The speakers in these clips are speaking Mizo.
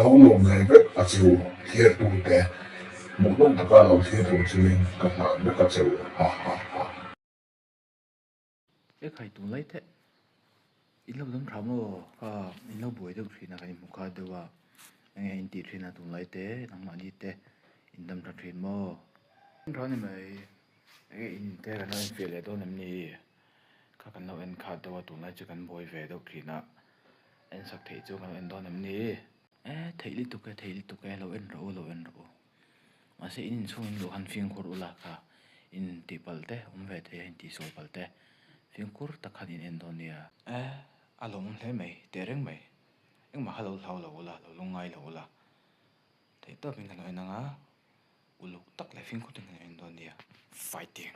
Ka lo lawm ve vek a che u, thliartute. Hmuhnawm taka lo thlir tur chungin ka hlan vek a che u. Ha ha ha. E khai tunlai te in lo dam tha maw kha in lo buai deuh thin a kan inhmu kha deuh a enge in tih thin a tunlai te nangmahni te in dam tha thin maw. Dam tha ni mai enge in te kan lo enfiah leh dawn em ni kha kan lo en khat deuh a tunlai chu kan buai ve deuh thin a en sak theih chu kan lo en dawn em ni. E theih lutuk e theih lutuk e lo en rawh u lo en rawh u. Mahse in inchhung in luh khan fimkhur ula kha in tih palh te awm ve thei a in tih sual palh te fimkhur tak khan in en dawn nia. E a lawmawm hle mai tehreng mai engmah kha lo hlau lo ula lo lungngai lo ula theih tawp in kan lo en ang a uluk tak leh fimkhur takin kan lo en dawn nia fighting.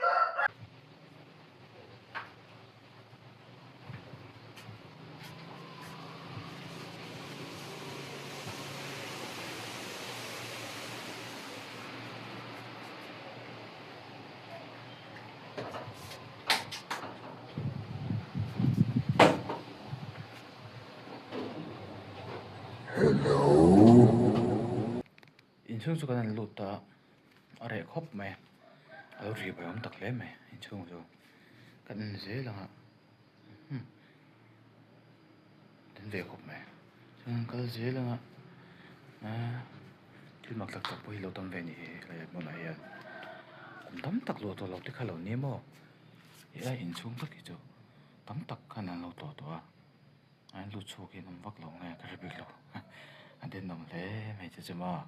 Inchhung chu kan han lut ta a reh khawp mai a lo ri buai awm tak hle mai inchhung chu kan en zel ang a umm den ve khawp mai chuan kal zel ang a ahh thil mak tak tak pawh hi lo tam ve a ni hi helai hmunah hian kum tam tak luah tawh lo te kha lo ni maw helai inchhung tak hi chu tam tak khan an lo tlawh tawh a. A lut chhuak hi an awm vak lo nge ka hre bik lo a den awm hle mai che chu maw.